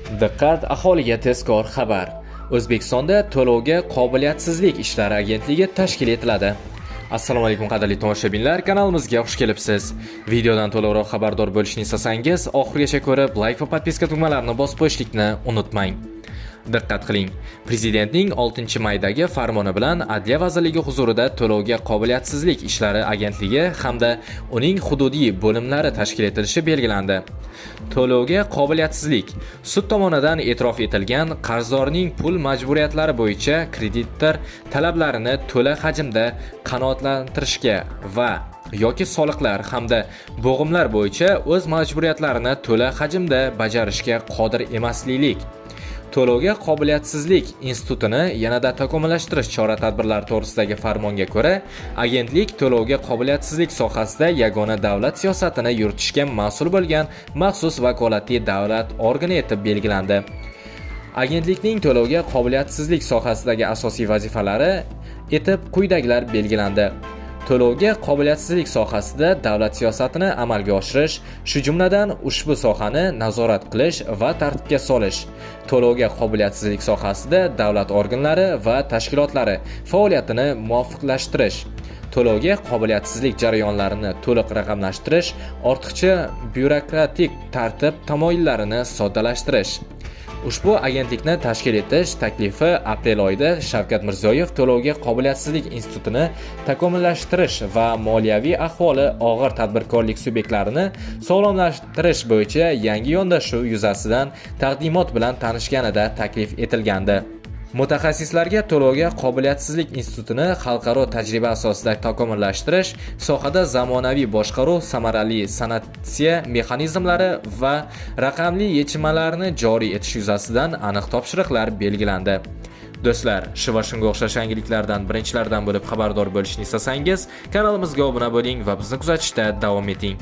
Diqqat, aholiga tezkor xabar! O'zbekistonda to'lovga qobiliyatsizlik ishlari agentligi tashkil etiladi. Assalomu alaykum, qadrli tomoshabinlar, kanalimizga xush kelibsiz. Videodan to'liqroq xabardor bo'lishni istasangiz, oxirigacha ko'rib, like va подписка tugmalarini bosib qo'yishlikni unutmang. Diqqat qiling. Prezidentning 6-maydagi farmoni bilan Adliya vazirligi huzurida to'lovga qobiliyatsizlik ishlari agentligi hamda uning hududiy bo'limlari tashkil etilishi belgilandi. To'lovga qobiliyatsizlik sud tomonidan e'tirof etilgan qarzdorning pul majburiyatlari bo'yicha kreditor talablarini to'la hajmda qanoatlantirishga va yoki soliqlar hamda bo'g'imlar bo'yicha o'z majburiyatlarini to'la hajmda bajarishga qodir emasliklik. To'lovga qobiliyatsizlik institutini yanada takomillashtirish chora-tadbirlari to'g'risidagi farmonga ko'ra, agentlik to'lovga qobiliyatsizlik sohasida yagona davlat siyosatini yuritishga mas'ul bo'lgan maxsus vakolatli davlat organi etib belgilandi. Agentlikning to'lovga qobiliyatsizlik sohasidagi asosiy vazifalari etib quyidagilar belgilandi. To'lovga qobiliyatsizlik sohasida davlat siyosatini amalga oshirish, shu jumladan ushbu sohani nazorat qilish va tartibga solish, to'lovga qobiliyatsizlik sohasida davlat organlari va tashkilotlari faoliyatini muvofiqlashtirish, to'lovga qobiliyatsizlik jarayonlarini to'liq raqamlashtirish, ortiqcha byurokratik tartib tamoyillarini soddalashtirish. Ushbu agentlikni tashkil etish taklifi aprel oyida Shavkat Mirziyoyev to'lovga qobiliyatsizlik institutini takomillashtirish va moliyaviy ahvoli og'ir tadbirkorlik subyektlarini sog'lomlashtirish bo'yicha yangi yondashuv yuzasidan taqdimot bilan tanishganida taklif etilgandi. Mutaxassislarga to'lovga qobiliyatsizlik institutini xalqaro tajriba asosida takomillashtirish, sohada zamonaviy boshqaruv, samarali sanksiya mexanizmlari va raqamli yechinmalarni joriy etish yuzasidan aniq topshiriqlar belgilandi. Do'stlar, shu va shunga o'xshash yangiliklardan birinchilardan bo'lib xabardor bo'lishni istasangiz, kanalimizga obuna bo'ling va bizni kuzatishda davom eting.